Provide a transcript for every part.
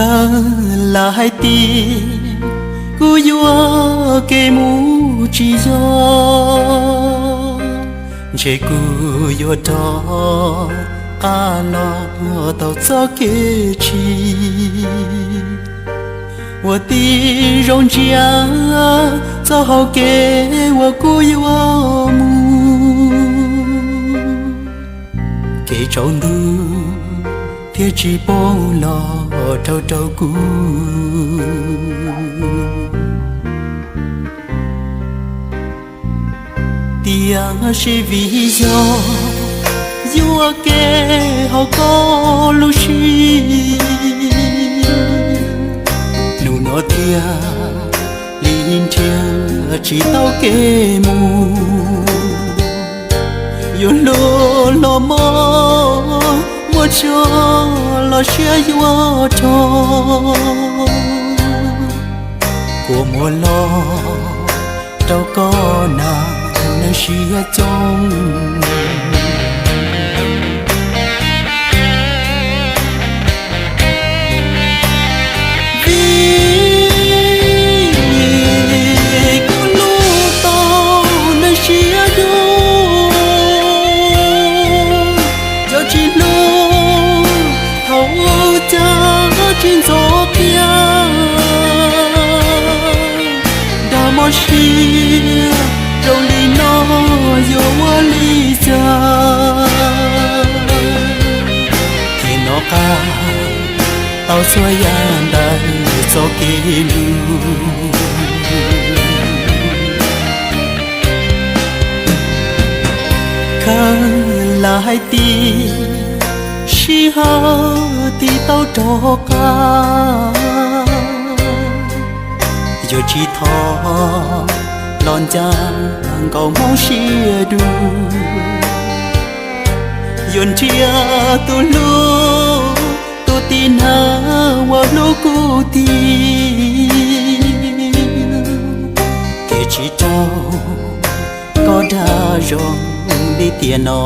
Kawg lam hais tias kuv yuam kev mus tsis yog, ntshe kuv yuav rov qab los tau txoj kev tshis uas tib zoo ntsia txoj hau kev uas kuv yuav mus. Kev tsaus ntuj thiaj tsis poob los dhau rau kuv. Tiam sis vim yog yuam kev hauv koj lub siab, hnub no thiaj li nrhiav tsis tau kev mus. Yuav hlub los mob, muaj tsaug los siab yuav rog, kua muag los rau koj na, neeg siab txoob. Vim koj hlub tau neeg siab dub, yog tsis hlub thaum ub cas tsis ntxov qia. Dag mob siab zoo li no yuav ua li cas? Thiaj nov qab tau txhua yam ntawm txoj kev hlub. Kawg lam hais tias sij hawm tiv tau rov qab, yuav tsis thov los ncaj nkaus hmoov siab dub. Yuav nrhiav tus hlub, tus tib neeg uas hlub kuv tiag, thiaj tsis raug koj dag zoo li tiam no.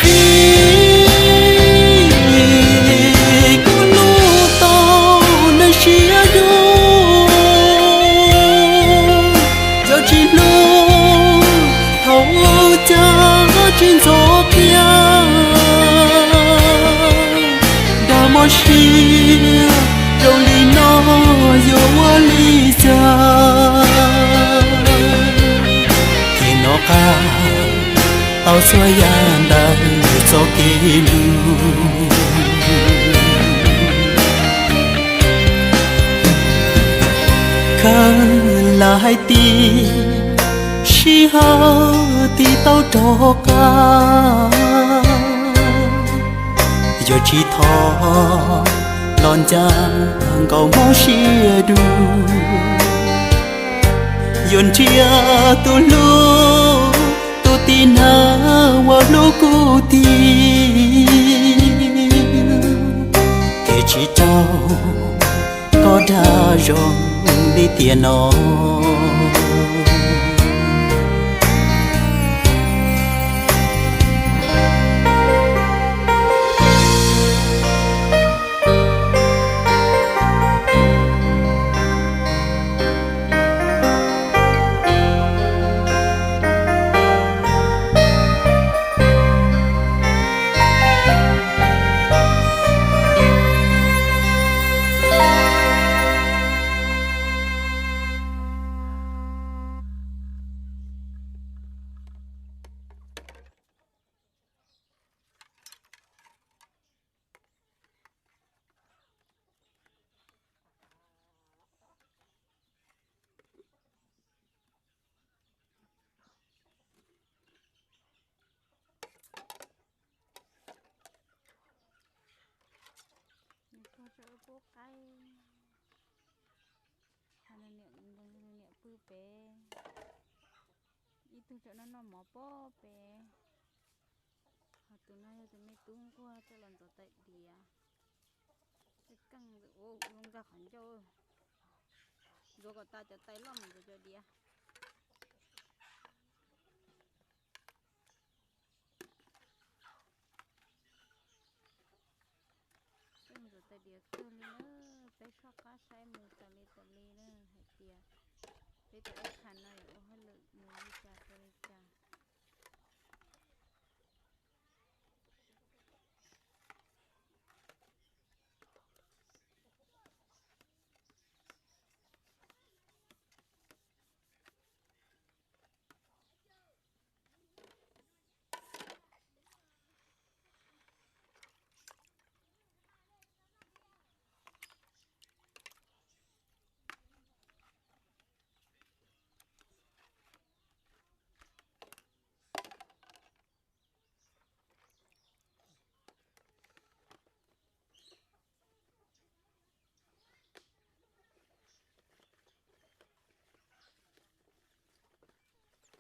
Vim koj hlub tau neeg siab dub, yog tsis hlub thaum ub cas tsis ntxov qia. Dag mob siab zoo li no yuav ua li cas? Thiaj nov qab tau txhua yam ntawm txoj kev hlub. Kawg lam hais tias sij hawm tiv tau rov qab, yuav tsis thov los ncaj nkaus hmoov siab dub. Yuav nrhiav tus hlub, tus tib neeg uas hlub kuv tiag, thiaj tsis raug koj dag zoo li tiam no. qaib. Ho nws niam, nws niam pw pem, ib tug tseem noj noj mov pob pem. Ho tus no yog tus me tub nquag coj los ntxuav tais diav. Keej ntxawm ua zoo nkag qhov ncauj. Ntxuav kom tas cov tais loj mas ntxuav cov diav. Keej ntxuav tais diav kawg li na. Peb soj qab saib mus tas li tas li na hais tias peb tus ib qhas no yuav ua hauj lwm mus li cas tau li cas.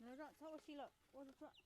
Nws zoj txhob ua si lawm, ua tsuag tsuag.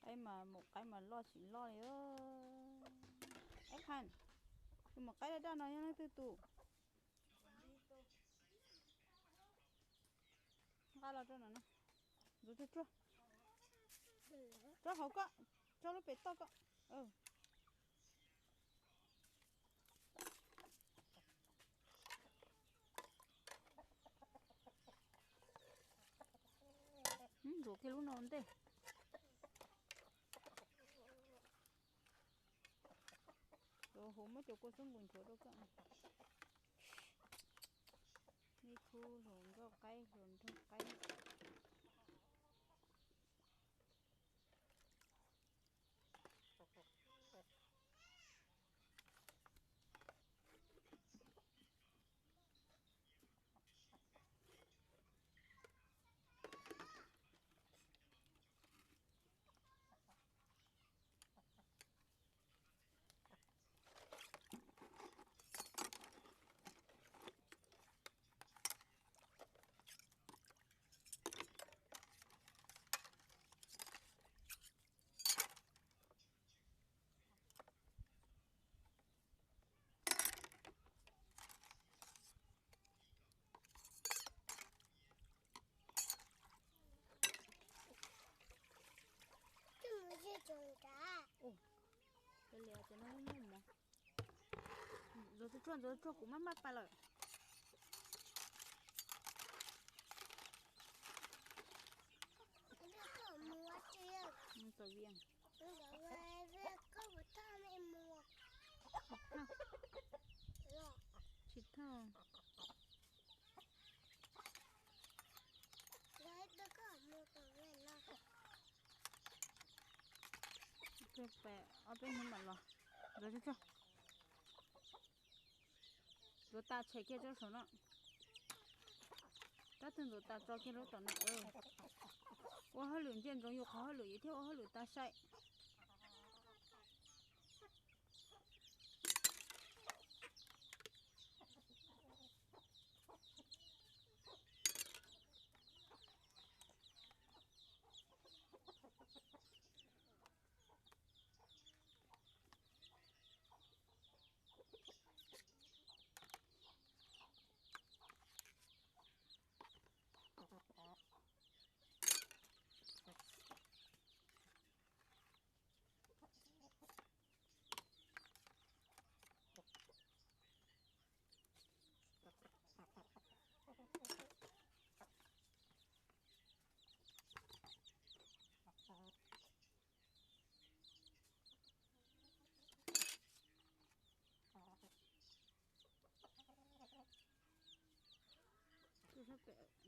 Qaib mas, maum qaib mas loj tsis loj li. Eb Khas, tus maum qaib daj daj no yog leej twg tus? Nqa los rau no, ntxuav tsuag tsuag. Rau hauv koj, rau lub pem toj koj. Ntxuav kiag lub no ua ntej. Tus hauv muab cov kua xub nqus nchuav rau koj. Ib khub hluas nkauj qaib, hluas nraug qaib. Ua li ces no muaj mov. Ntxuav tsuag tsuag, ntxuav tsuag, kuv maj maj pas lawm. Mus tom vias. Tsis thauj. Peb pem ob peb hnub mam los. Ntxuav tsuag tsuag. Ntxuav tas tshem kiag rau saum no. Tab twg ntxuav tas tso kiag rau tom no. Ua hauj lwm ntsia ntsoov yus qhov hauj lwm, yus thiaj ua hauj lwm tas sai.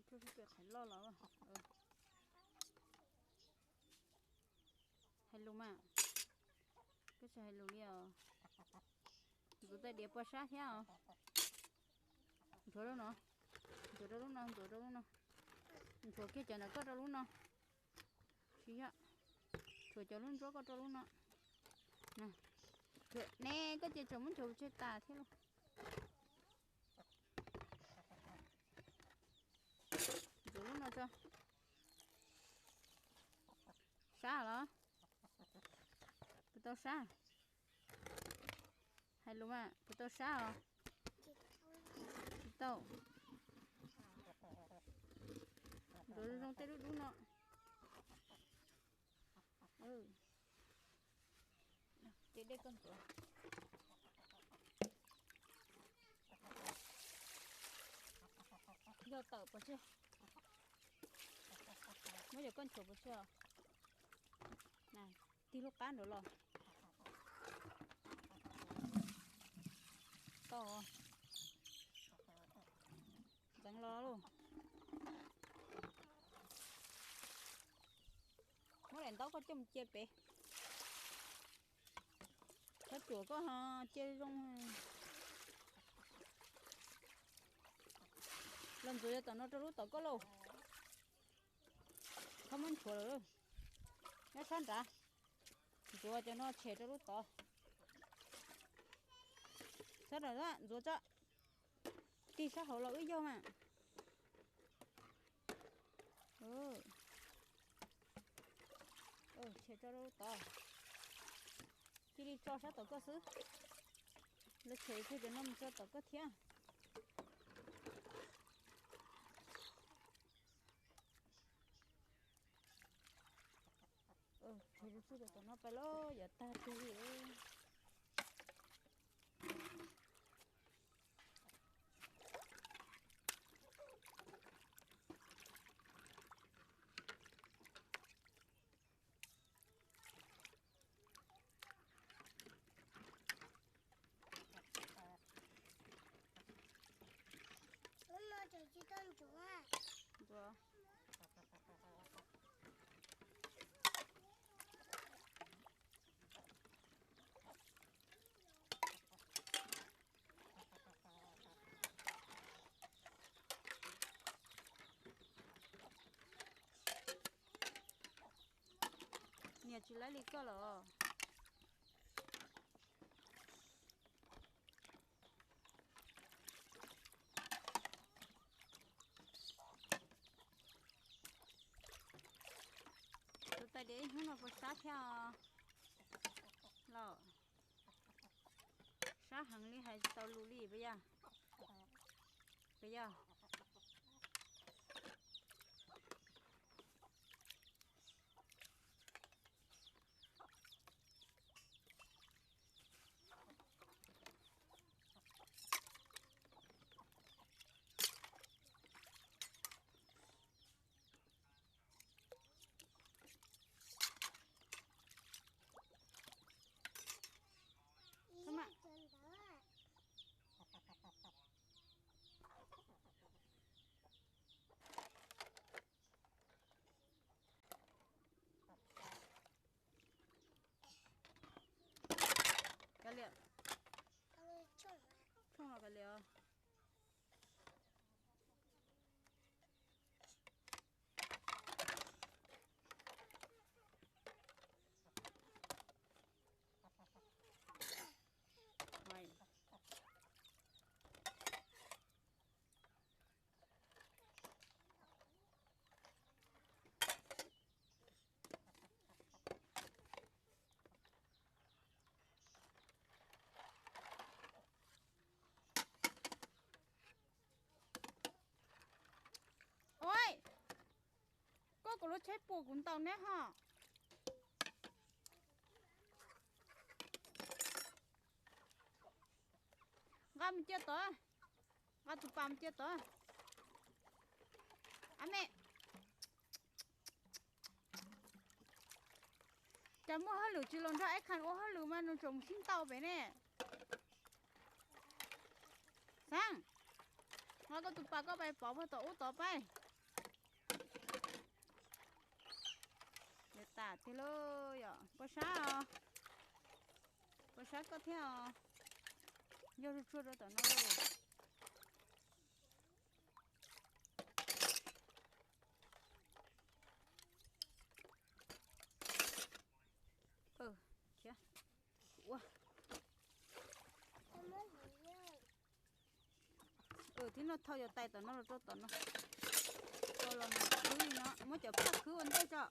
Pem qhov loj los. Hais lus mas, koj tsis hais lus li os. Ntxuav tej diav pua sab thiab os. Ntxuav lub no, ntxuav rau lub no, ntxuav rau lub no. Ntxuav kiag cov ntawm koj rau lub no. Tsis yog, ntxuav cov lub ntsuab koj rau lub no. Ne, koj ces tseem muab ntxuav pov tseg tas thiab lauj. Ntxuav lub no tso. Sab los? Puas tau sab? Hais lus mas, puas tau sab os? Tsis tau. Ntxuav zoo zoo tej dub dub no. Ces dej koj ntxuav. Yog tawm pov tseg. Muab cov koj nchuav pov tseg os. Tig lub qab nraud los. Tau. Ntxeev los lauj. Muab daim ntaub koj coj mus cia pem. Txhob tsuam koj ho cia zoo. Los ntxuav cov tom no rau lub tod koj lauj. Txhob muab nchuav lawm. Nyob sab nrad. Ntxuav cov no tshem rau lub tod. Sab nrad ntxuav tso. Tig sab hauv los wb yaug mas. Tshem tso rau lub tod. Cia li tso sab tom koj xwb. Lawv tshem kiag cov no mus tso tom koj thiab. Tshem tsuj tom no pais lauj, yuav tag kis li. Ntxuav. Niam tsis laib li koj los. Tus tais diav ib hnub no puas sab thiab os? Los sab heev li hais tsis tau lus li puas yog? Puas yog? Kav liam. Tshooj los kav liam os. Ua, koj kuv lub tsheb puas kuv ntaus neb ho. Nqa mus cia tod, nqa tus pas mus cia tod. A me, cas muaj hauj lwm tsis los nrog Eb Khas ua hauj lwm mas nws tseem mus sib ntaus pem ne. Xeeb, nqa Koj tus pas koj pais pov puag tom ub tod pab. Yuav tas tiag lauj yom, puas sab os? Puas sab koj thiab os? Yog tsuag tsuag rau tom no. Ua, tib no thau cov tais tom no los rau tom no. Tau los mus khwb li no, muab cov phaj khwb ua ntej tso.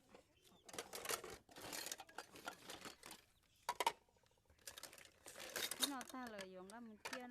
Tib no tag lawm yuav nqa mus cia.